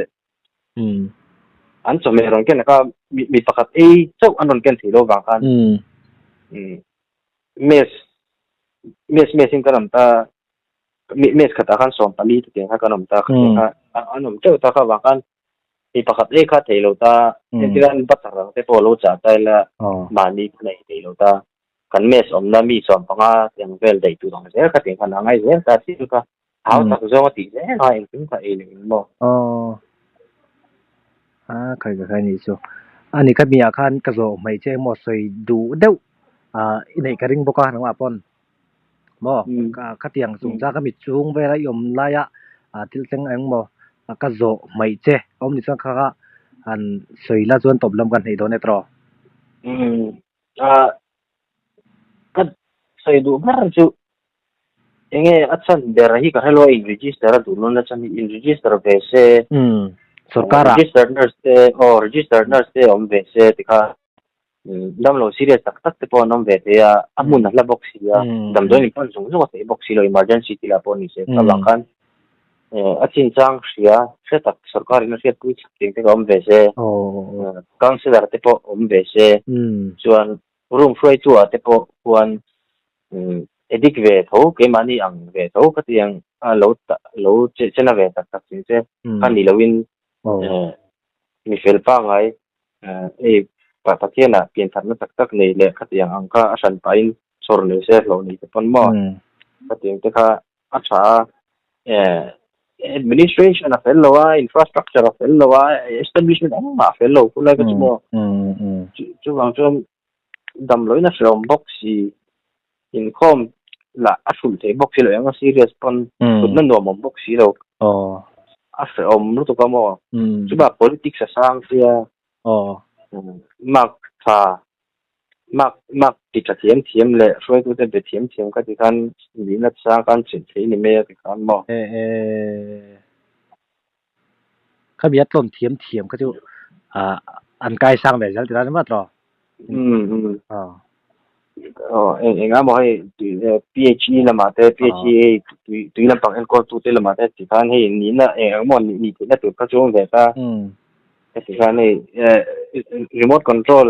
B: An chawhmeh rawn ken kha mi pakhat ei chauh an rawn ken thei lo vang khan mess mess mess in kan awm ta mess khatah khan 14 te tiang kha kan awm ta khatiang kha an awm teuh ta kha vang khan mi pakhat ei kha thei lo ta entir an butter ang te pawh lo chah ta ila mahni khan ei thei lo ta kan mess awmna mi 15 tiang vel daih tur ang zel kha tiang khan a ngai zel ta thil kha hau tak zawng a tih zel a engkim kha ei leh in maw.
A: Aw a khai ka khai nih chu ani ka miah khan ka zawh hmei che emaw sawi duh deuh i neih ka ring bawk a nangmah pawn maw khatiang chungchang ka mit chhung vela i awm laia thil thleng eng maw ka zawh hmei che awm ni chuan kha kha han sawi la chuan tawp lam kan hneih dawn e tawh.
B: Ka sawi duh ber chu enge a chhan ber hi ka hrelo a in register a duh lawn a chhan hi in register ve se
A: sorkar ah
B: registered nurse te aw registered nurse te awm ve se tikha damlo serious tak tak te pawh an awm ve thei a a hmun a hla bawk si a damdawiin in pan zung zung a theih bawk si lo emergency thil ah pawh ni se chuvang khan a chinchang hria hre tak sorkar in a hriatpui chak tih te ka awm ve se councillor te pawh awm ve se chuan room hruaitu ah te pawh khuan addict ve tho keimahni ang ve tho ka ti ang a lo lo chena ve tak tak chin che kha ni loin mi fel pangai hei Pathian ah piantharna tak tak nei leh khatiang ang kha a hran pahin chhawr nei se hlauh nei te pawn maw khatiang te kha a tha a administration a fel lo a infrastructure a fel lo a establishment engmah a fel lo khulai ka chu maw chuvang chuan damloin a hrehawm bawk si inkhawm lah a hrulh theih bawk si lo eng a serious pawn thutna nuam awm bawk si lo a hrehawm lutuk a maw chubah politics a sang sia mark tha Mark mark ti tha thiam thiam leh hruaitute be thiam thiam ka ti khan nihna chang khan chhin thei ni mai a ti khan maw?
A: E e Kha bia tlawm thiam thiam kha chu an kai sang ve zel ti la ni mat rawh.
B: Aw eng eng a maw hei PHE lamah te PHE hei tui tui lampang enkawl tu te lamah te ti khan hei nihna eng eng maw nih theihna tur kha chu awm ve ta. Heti khan hei remote control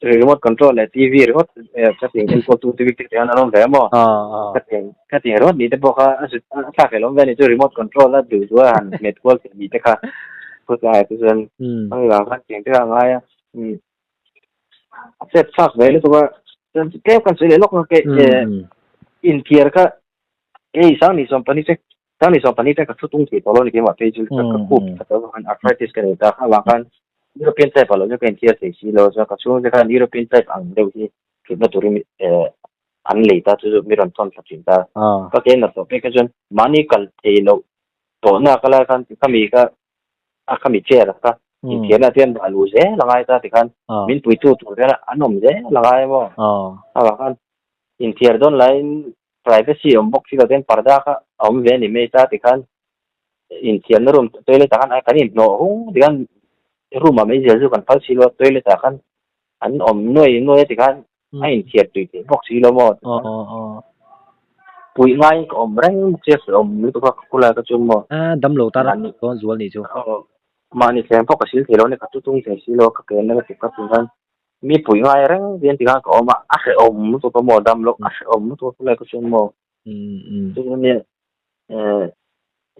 B: remote control leh TV ringawt khatiang enkawl tu te bik te hian an awm ve a maw? Khatiang khatiang ringawt nih te pawh kha a zut a thlak hlelawm ve a ni chu remote control a duh duh a han hmet kual theih nih te kha khawtlai ah te chuan a vang khan tiang te kha a ngai a a chet thlak ve lutuk a chuan tlem kan sawi leh lawk a inthiar kha hei Sangni 12 che Tani 12 te ka thu tung thei tawh lo ni keimah phei chu ka khup tha tawh avang khan arthritis ka nei ta kha avang khan European type ah lo chu ka inthiar thei si lo chuan ka chhungte khan European type ang deuh hi thutna turin an lei ta chu chu mi rawn thawn thla thin ta. Ka ke nat tawh pek kha chuan mahni kal thei loh tawhna ka lai khan khami ka a khami chair kha inthiarna te an dah luh zel a ngai ta tikhan min puitu tur te an awm zel a ngai maw avang khan inthiar dawn laiin Privacy awm bawk si lo ten parda kha a awm ve a ni mai ta tikhan inthiamna room toilet ah khan kan inhnawh hung tikhan room ah mai zel chu kan phal si lo a toilet ah khan an awm nuai nuai a tikhan a inthiar tui thei bawk si lo maw puih ngaiin ka awm reng bawk sia awm lutuk a khulai ka chu maw.
A: Damlo tan a dawn zual nih chu.
B: Mahni thleng pawh ka sil thei lo a ni, ka tutung thei si lo a, ka ke na lutuk ka tih khan mi pui ngai reng hian ti khan ka awm a, a hrehawm lutuk a maw dam loh a hrehawm lutuk a khawlai ka chuan maw chu chu nia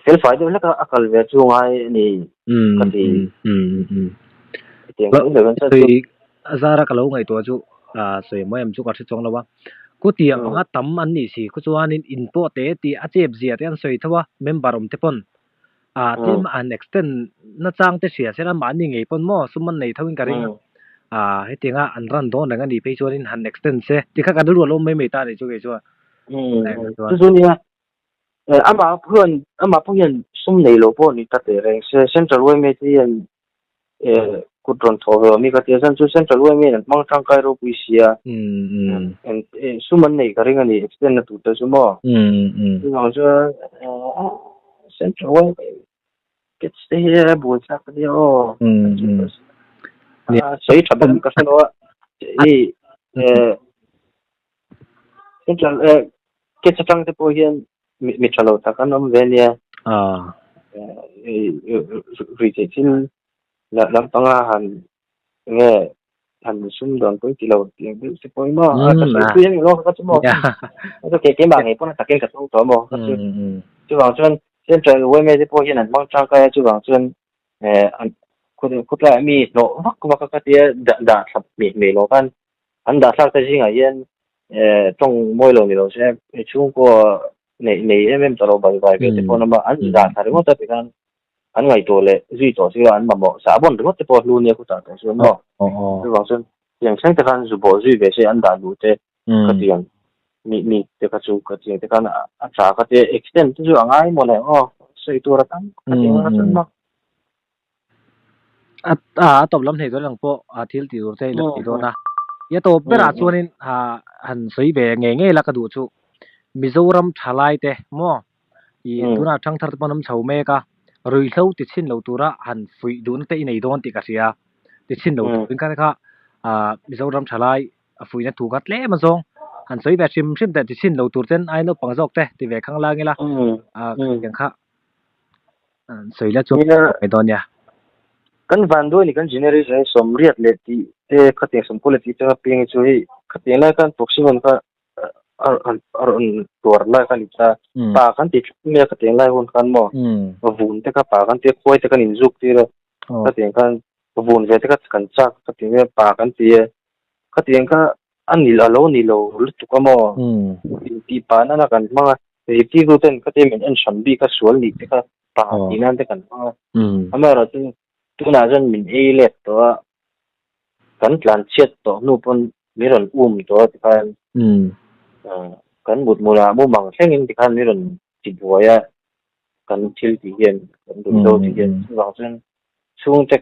B: felfai deuh hlek a a kal ve chu ngai a ni ka ti. Hetiang mai lo chuan
A: chu a zara ka lo ngaihtuah chu sawi mawi em chu ka hre chuang lo a, khutiang anga tam an nih si khu chuanin in pawh te tih a chep zia te an sawi tho a member awm te pawn. Ah tlem an extend na chang te hria sela mahni ngei pawn maw sum an nei tho in ka ring a. Ah hetianga an run dawn reng a nih phei chuanin han extend se tikha kan rilru a lawm mai mai ta a nih chu kei chuan.
B: Chu chu nia amah hian amah pawh hian sum nei lo pawh ni ta teh reng se Central yma te hian kut rawn thawh ve awm hi ka ti a, chuan chu Central yma in an hmang tangkai ropui sia sum an nei ka ring a ni extend na tur te chu maw chuvang chuan Central yma gets te hi a buai thlak a nia aw sawi tha ber ka hre lo a hei Central gets atang te pawh hian mi tha lo tak an awm ve nia. Rui theih thil lampanga han nge han sum dawn pawh i ti lo tih ang deuh te pawh hi maw ka sawi pui ang emaw ka chu maw ka ke keimah ngei pawn a takin ka tawng tawh maw ka chu chuvang chuan central yma te pawh hian an hmang tangkai a chuvang chuan an khawtlaiah mi hlawh vak vak a ka tia dah thlap hmeh hmeh lo khan An dahthlak te zingah hian tawng mawi lo ni lo se chhungkaw neih nei em em ta lo bai vai ve te pawh an awm a, an zah thla ringawt a tikhan an ngaihtuah leh zui tawh si lo, an mamawh sah bawn ringawt te pawh a hlu nia khutah tawh chuan maw. Chuvang chuan tiang thleng te khan zu bawh zui ve se an dah duh te ka ti ang mi mi te kha chu ka ti ang te khan a tha ka ti extend te chu a ngai maw le aw sawi tur a tam ka ti ang a chuan maw.
A: A tawp lam hnei dawn lang pawh a thil tih tur te i la ti dawn a. I a tawp berah chuanin han sawi ve ngei ngei la ka duh chu Mizoram thalai te maw i tunah thangthar te pawh an awm chho mek a, ruihhlo ti chhin lo tura han fuih duhna te i nei dawn tih ka hria. Ti chhin lo turin kha kha Mizoram thalai a fuihna thu kha tlem a zawng han sawi ve hrim hrim teh ti chhin lo tur ten ai naupang zawk te ti ve khang lang ila khatiang kha. Sawi la chuan mai dawn nia.
B: Kan van duai ni kan generation hi sawmriat leh tih te khatiang sawmkaw leh tih te kha piang hi chu hei khatiang lai khan proxy-one kha a rawn tuar lai kha a ni ta. Pa kan ti thlap mai a khatiang lai hun khan maw vun te kha pa kan ti a khuai te kan inzuk tir a khatiang khan vun ve te kha kan chak khatiang hian pa kan ti a khatiang kha a ni a lo ni lo lutuk a maw intih pah nana kan hmang a zirtirtu ten khatia min en hran bik a sual nih te kha pa tih nan te kan hmang a amaherawh chu tunah chuan min ei let tawh a kan tlan chhiat tawh hnu pawn min rawn um tawh a tikhan kan mut hmunah mumang thlengin tikhan min rawn ti buai a kan thil tih hian kan duhlo tih hian chuvang chuan chhungte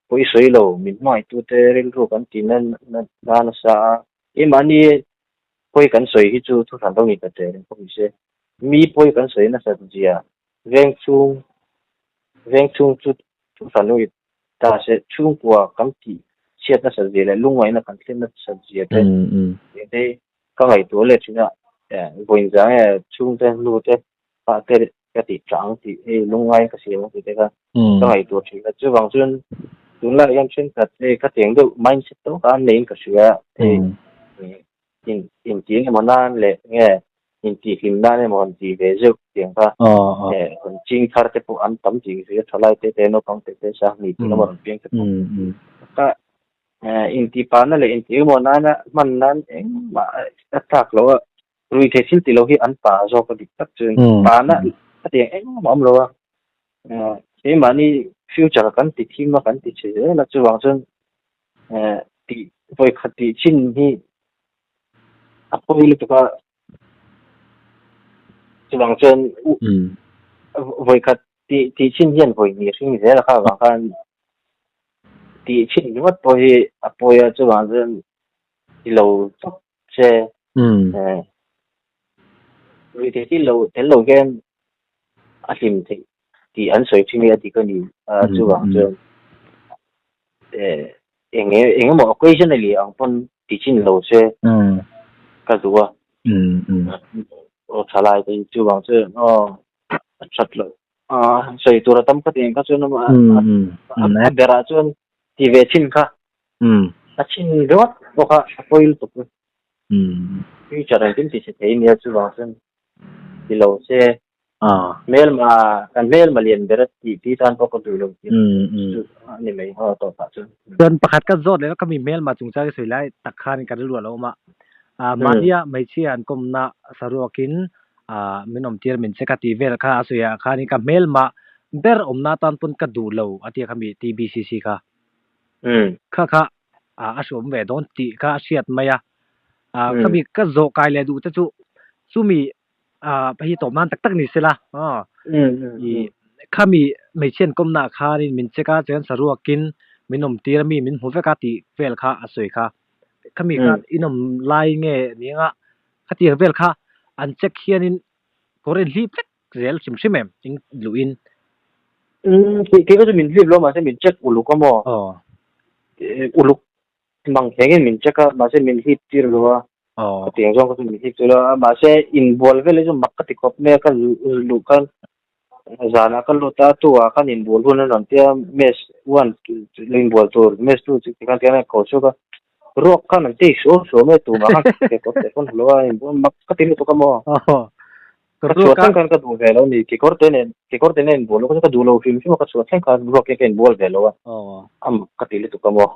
B: pawi sawi lo min hmangaih-tute rilru kan tih na nasa a, keimahni pawi kan sawi hi chu thu hran lo ni ta teh reng pawh ni se, mi pawi kan sawi nasat zia veng chhung veng chhung chu thu hran lo ni ta se, chhungkua kan tih chhiat nasat zia leh lungngaihna kan thlen nasat zia te te ka ngaihtuah leh thin a, vawiin zang e chhungte hnute pa te ka tih tah ang tih hei lungngai ka siam ang tih te kha ka ngaihtuah thin a chuvang chuan tunlaiah hian thenkhat hei ka tiang deuh mindset tawk a an neiin ka hria hei in inti emaw nan leh nge intihhlim nan emaw han tih ve zeuh tiang kha rawn ching thar te pawh an tam tih ka hria thalai te te naupang te te sahni tih emaw rawn piang te pawh ka intihpahna leh intih emaw nana hman nan engmah a tlak loh a. Rui thei thil ti lo hi an pa zawk a dik tak chuan pa na a tiang engmah awm lo a, keimahni future kan ti thim a kan ti chhe zel a chuvang chuan tih vawi khat tih chin hi a pawi lutuk a, chuvang chuan vawi khat tih tih chin hian vawi hnih hring zel a kha avang khan tih chin ringawt pawh hi a pawi a chuvang chuan ti lo tawp che rui thei thil lo tel lo hian a hlim theih tih an sawi thin hi a dik a ni a chuvang chuan eng eng emaw occasionally ang pawn ti chin lo se ka duh a aw thalai te hi chuvang chuan aw a that loh. Sawi tur a tam ka ti ang kha chuan a berah chuan ti ve chin kha a chin ringawt bawk a, a pawi lutuk. Future engkim ti chhe thei nia chuvang chuan ti lo se hmelma kan hmelma lian ber a tih tih tan pawh ka duh lo tih chu a ni mai haw tawh pah chuan.
A: Chuan pakhat ka zawt leh ka mi hmelma chungchang i sawi lai tak khan ka rilru a lo awm a, mahnia hmeichhia an kawmna saruakin min awm tir min che ka tih vel kha a sawi ah khanin ka hmelma ber awmna atan pawn ka duh lo a tia kha mi TBCC kha. Kha kha a hre awm ve dawn tih kha a hriat mai a, ka mi ka zawh kai leh duh te chu chumi hei tawp nan tak tak ni sela i khami hmeichhia an kawmna ah khanin min check a chuan saruakin min awm tir a mi min hmu vek a tih vel kha a sawi kha khami kha inawm lai nge ni anga khatiang vel kha an check hianin kawr in hlip vek zel hrim hrim em eng luhin.
B: Umm kei kha chu min hlip lo mahse min check uluk a maw?
A: Aw.
B: Uluk mang thlengin min check a mahse min hlip tir lo a.
A: Aw.
B: Khatiang zawng kha chu min hlip tir lo a mahse inbual vel hi chu mak ka ti khawp mai a ka luh khan zanah ka lut a tu ah khan inbual hun a rawn tia mess one inbual tur mess two chu tikhan tiang a ko chhuak a ruak khan an take suau suau mai a tumah khan kekawr te pawn hlo a inbual mak ka ti lutuk a maw?
A: Aw.
B: Ka chhuah thleng khan ka duh ve lo ni, kekawr te nen kekawr te nen inbual lo ka duh lo hrim hrim a, ka chhuah thleng khan ruak hian ka inbual ve lo a, a mak ka ti lutuk a maw.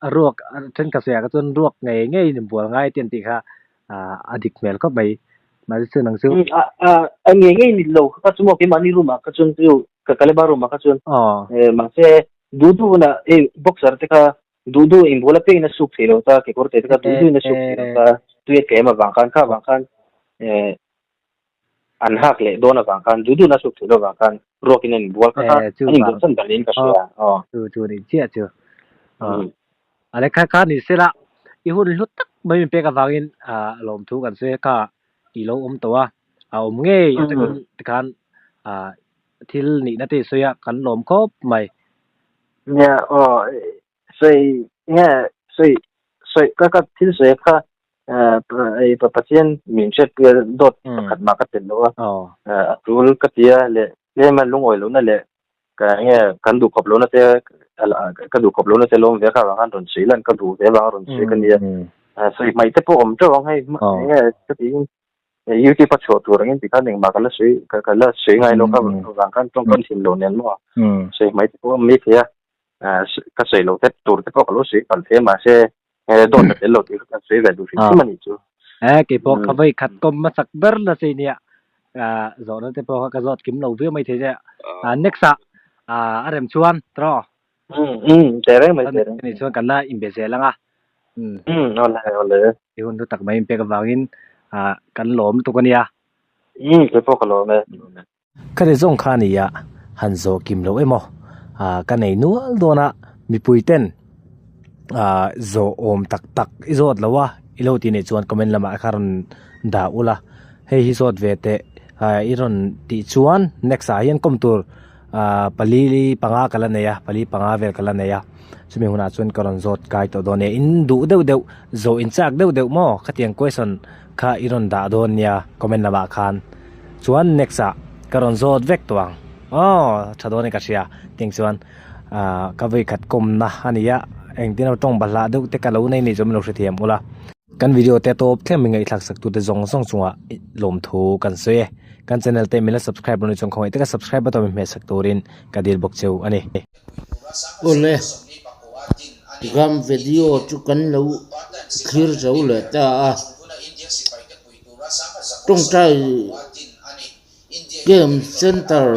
A: A ruak thenkhat sawiah kha chuan ruak ngei ngei in inbual ngai te an tih kha a dik hmel khawp mai, mahse chu nang chu.
B: A ngei ngei ni lo kha chu maw keimahni room ah kha chuan chu ka Kaleba room ah kha chuan mahse duh duh hunah hei boxer te kha Duh duh inbual apiangin a suk thei lo ta, kekawr te te kha duh duhin a suk thei lo ta, tui a tlem avang khan kha avang khan eh an hak leh dawn avang khan duh duhin a suk thei lo avang khan ruakin an inbual kha kha an inbual chan dan in ka hria
A: aw. Chu chu ni chiah chu. A le kha kha ni sela i hun hlu tak mai min pek avangin lawmthu kan sawi a kha i lo awm tawh a, a awm ngei atangin tikhan thil nihna te i sawi a kan lawm khawp mai.
B: Nia aw sawi nge sawi sawi ka ka thil sawi kha eh pa Pathian min hriat pui a dawt pakhat mah ka tel lo a a tul ka ti a leh tlema lungawi lohna leh ka nge kan duh khawp lohna te ka duh khawp lohna te lawm ve kha vang khan rawn sawi lan ka duh ve vang rawn sawi ka nia sawi hmaih te pawh awm teuh ang hei nge ka tiin YouTube a chhuah tur angin tikhan engmah ka la sawi ka ka la sawi ngai lo kha vang khan tawngkam thin lo nen maw sawi hmai te pawh a awm mai thei a ka sawi lo te tur te pawh ka lo sawi palh thei a mahse dawt a tel lo tih kha ka sawi ve duh hrim hrim a nih chu.
A: Eh keipawh ka vawi khat kawm hmasak ber la sei nia zawhna te pawh kha ka zawt kim lo viau mai thei che next ah a rem chuan tawh
B: Tereng mai tereng.
A: Ni chuan kan la inbe zel ang a.
B: Awle awle.
A: I hun thu tak mai inpek avangin kan lawm lutuk a nia.
B: Kei pawh ka lawm e.
A: Ka ni zawng kha nia han zawh kim loh emaw ka nei nual dawn a mipui ten zawh awm tak tak i zawt lo a i lo tih nei chuan comment lamah kha rawn dah ula hei hi zawt ve teh i rawn tih chuan next ah hian kawm tur Ahh pali panga ka la nei a, pali panga vel ka la nei a, chumi hunah chuan ka rawn zawt kai tawh dawn nia, in duh deuh deuh, zawh in chak deuh deuh maw khatiang question kha i rawn dah dawn nia comment lamah khan chuan next ah ka rawn zawt vek tawh ang aw tha dawn in ka hria tiang chuan ahh ka vawikhat kawmna a ni a engtin emaw tawng bahlah deuh te ka lo nei ni chu min lo hrethiam ula. Kan video te tawp thleng min ngaihthlak sak tute zawng zawng chungah lawmthu kan sawi e. Kan channel te min la subscribe lo ni chuan khawngaih taka subscribe button min hmeh sak turin ka dil bawk cheu a ni.
C: Awle, gam video chu kan lo thlir zo leh ta a, tawngtai game center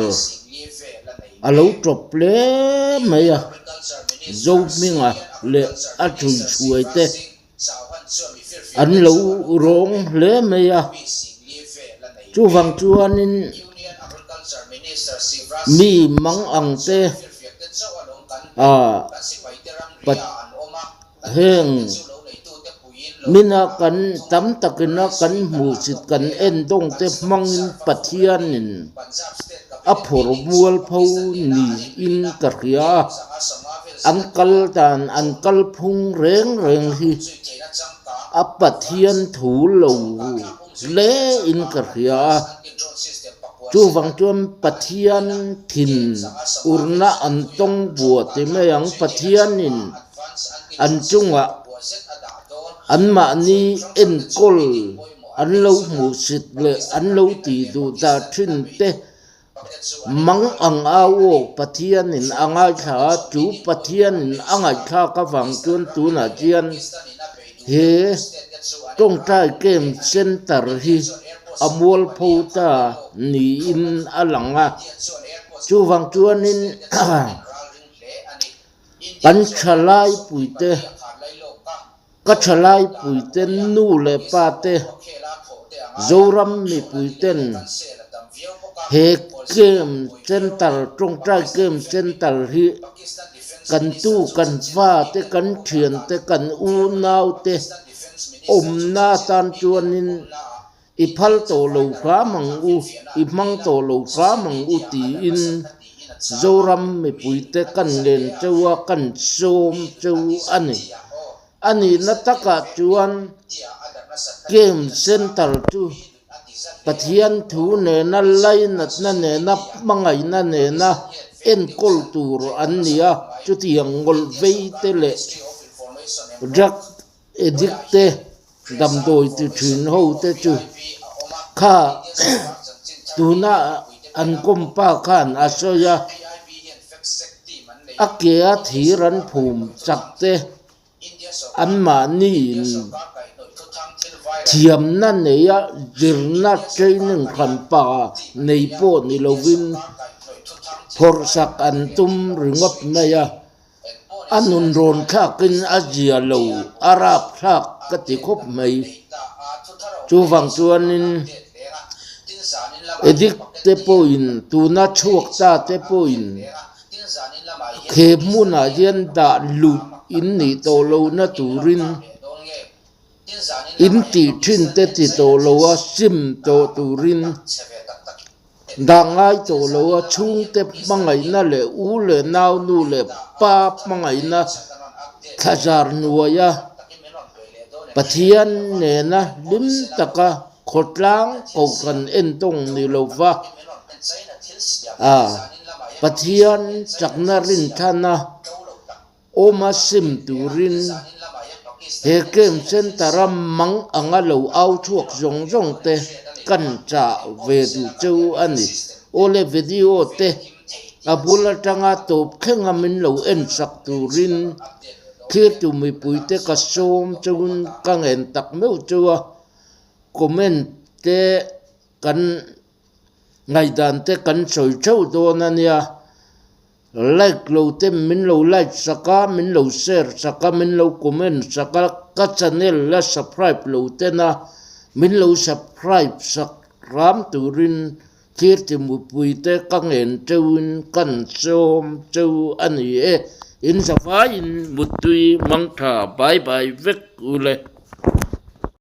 C: a lo tawp hle mai a, Zohminga leh a ṭhuihhruai te. An lo rawng hle mai a, chuvang chuanin mi mang ang te ah pat heng mina kan tam takina kan hmuhsit kan en dawng te hmangin Pathianin a phawrh mualpho niin ka hria a. An kal dan, an kal phung reng reng hi a Pathian thu lo hle in ka hria a. Chuvang chuan Pathian thin urna an tawng bua ti mai ang. Pathianin an chungah anmahni enkawl an lo hmuhsit leh an lo tih duh dah thin te Mang ang au aw Pathianin a ngaithla a, chu Pathianin a ngaihthlak avang chuan tunah hian he tawngtai camp centre hi a mualpho ta niin a lang a. Chuvang chuanin kan thalai puite Ka thalai puite nu leh pa te, Zoram mipui ten he camp center, tawngtai camp center hi kan tu, kan va te, kan thian te, kan unau te awmna atan chuanin I phal tawh lo hram ang u, i hmang tawh lo hram ang u tiin Zoram mipuite kan len cheu a, kan sawm cheu a ni. A nihna takah chuan Camp Centre chu Pathian thu nena lainatna nena hmangaihna nena enkawl tur an ni a, chutiang ngawlh vei te leh drug addict te Damdawi ti thin ho te chu kha tuna an kawm pa khan a sawi a, a ke a thir an phum chak te anmahni in thiamna nei a zirna training hran pa nei pawh ni lovin phawrh sak an tum ringawt mai a. A nun rawn thlakin a zia lo, a rap thlak ka ti khawp mai. Chuvang chuanin addict te pawhin tuna chhuak ta te pawhin he hmunah hian dah luh in nih tawh lohna turin in tih thin te ti tawh lo a, sim tawh turin. Dah ngai tawh lo a chhungte hmangaihna leh u leh nau nu leh pa hmangaihna thlazar hnuaia Pathian nena hlim taka khawtlang kohhran entawng ni lova a Pathian chakna rinthana Awma sim turin he camp centre-a mang anga lo au chhuak zawng zawng te kan chah ve duh cheu a ni. Awle video te a bul atanga tawp thlenga min lo en sak turin thirtu mipuite ka sawm cheuin ka ngen tak meuh cheu a, comment te kan ngaihdan te kan sawi theuh dawn a nia. Like lo te min lo like sak a, min lo share sak a, min lo comment sak a, ka channel la subscribe lo ten a, min lo subscribe sak hram turin thlir ti mupui te ka ngen teuhin kan sawm cheu a ni e. In zavaiin Muttui Mangtha bye bye vek u le.